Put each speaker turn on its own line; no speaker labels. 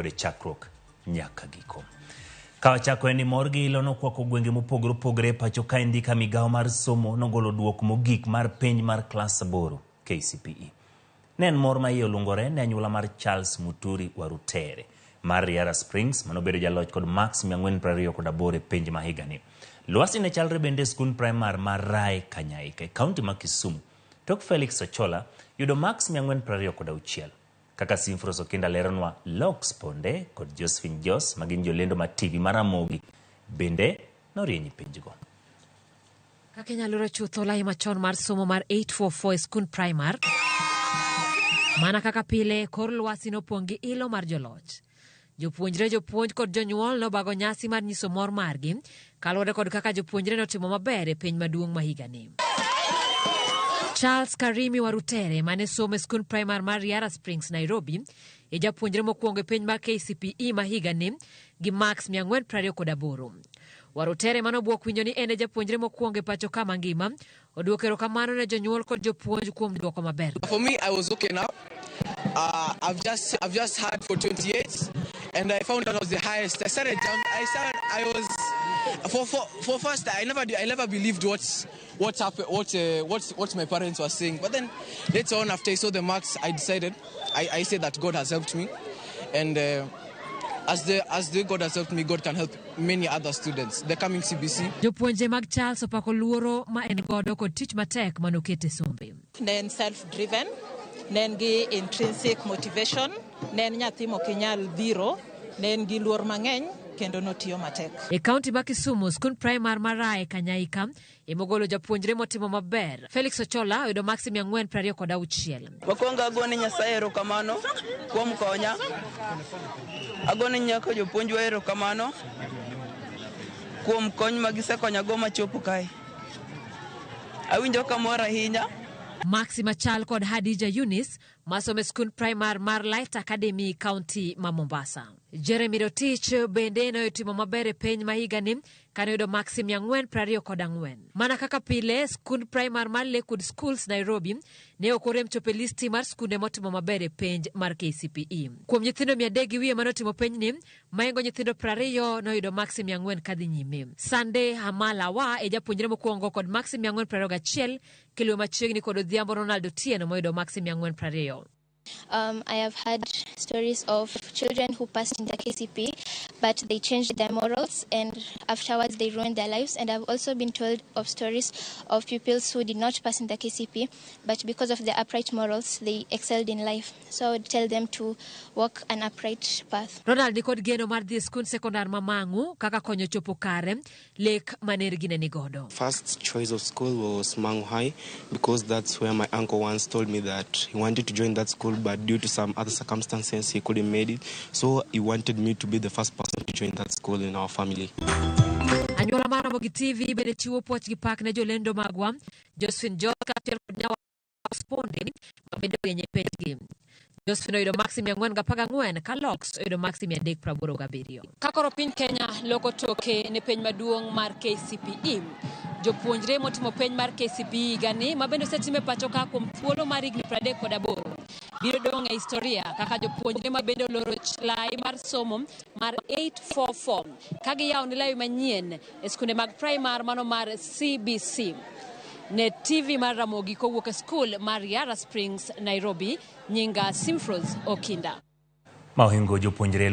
E chakruok nyaka giko. Ka wachako en ni mor gi ilo nokwako gwenge mopogore opogore e pacho kaendi ka migawo mar somo nogolo duoko mogik mar penj mar klas 8 KCPE. Ne en mor ma iye olungore ne anyuola mar Charles Muturi Warutere mar Riara Springs manobedo jaloch kod marks 428 e penj ma higani. Lwasi ne chalre bende e skund primar mar Rae Kanyaika e kaunti ma Kisumu tok Felix Ochola yudo marks 426. Kaka Simfros Okinda leronwa, Lox Ponde kod Josephine Jos ma gin jolendo mar TV mar Ramogi bende norieny e penjgo.
Kaka inyalo loro chutho lai machon mar somo mar 844 e skund primar. Mana kaka pile, kor lwasi nopong' gi ilo mar joloch. Jopuonjre, jopuonj kod jonyuol nobago nyasi mar nyiso mor margi kaluwore kod kaka jopuonjre notimo maber e penj maduong' ma higani. Charles Karimi Warutere mane somo e skund primar mar Riara Springs, Nairobi, e japuonjre mokwongo e penj mar KCPE ma higani gi marks 428. Warutere mane obwok winjo ni en e japuonjre mokwongo e pacho ka mangima, oduoko erokamano ne jonyuol kod jopuonj kuom duoko maber.
For me, I was okay now. I've just had for 28, and I found out I was the highest. I started jump. I started. I was for first. I never believed what happened. What my parents were saying. But then later on, after I saw the marks, I decided. I said that God has helped me, and. As the God has helped me, God can help many other students. The coming CBC.
Jopuonje mag Charles opako luoro ma en godo kod tich matek manokete e sombe.
Ne en self driven, ne en gi intrinsic motivation, ne en nyathi mokinyal dhiro, ne en gi luor mang'eny kendo notiyo matek.
E kaunti ma Kisumu, skund primar mar Rae Kanyaika emogolo japuonjre motimo maber. Felix Ochola oyudo maksi 426.
Mokwongo agone Nyasaye erokamano kuom konya. Agone nyaka jopuonjwa erokamano kuom kony ma gisekonyago machopo kae. Awinjo kamor ahinya.
Maksi machal kod Hadija Yunis masomo e skund primar mar Light Academy, kaunti ma Mombasa. Jeremy Rotich bende noyotimo maber e penj ma higani kane oyudo maksi 424. Mana kaka pile, skund primar mar Lakewood Schools Nairobi ne ok orem chopo e listi mar skunde motimo maber e penj mar KCPE. Kuom nyithindo 300 gi wiye manotimo penjni, mahingo nyithindo 20 noyudo maksi 400 kadhi nyime. Sunday Hamalawa e japuonjre mokwongo kod maksi 421 kiluwe machiegni kod Odhiambo Ronald Otieno moyudo maksi 420.
I have had stories of children who passed in the KCPE, but they changed their morals and afterwards they ruined their lives. And I've also been told of stories of pupils who did not pass in the KCPE, but because of their upright morals, they excelled in life. So I would tell them to walk an upright path.
Ronald nikod geno mar dhi e skund sekondar ma Mang'u kaka konyo chopo kare lek manergi ne nigodo.
First choice of school was Mangu High because that's where my uncle once told me that he wanted to join that school, but due to some other circumstances he couldn't make it. So he wanted me to be the first person to join that school in our family.
Anyuola mar Ramogi TV bende chiwo puoch gi pak ne jolendo magwa Josephine Jos kaachiel kod nyawa Sponde ma bende orieny e penjgi. Josephine oyudo maksi 414 ka Lox oyudo maksi 387. Ka koro piny Kenya loko toke ne penj maduong' mar KCPE. Jopuonjre motimo penj mar KCPE higani ma bende osetim e pacho ka kuom thuolo mar higni 38 biro dong' e historia kaka jopuonjre ma bende oloro lai mar somo mar 844 ka giyawo ne lai manyien e skunde mag primar mano mar CBC. Ne TV mar Ramogi kowuok e skul mar Riara Springs, Nairobi, nyinga Simfros Okinda.
Ma ohingo jopuonjre.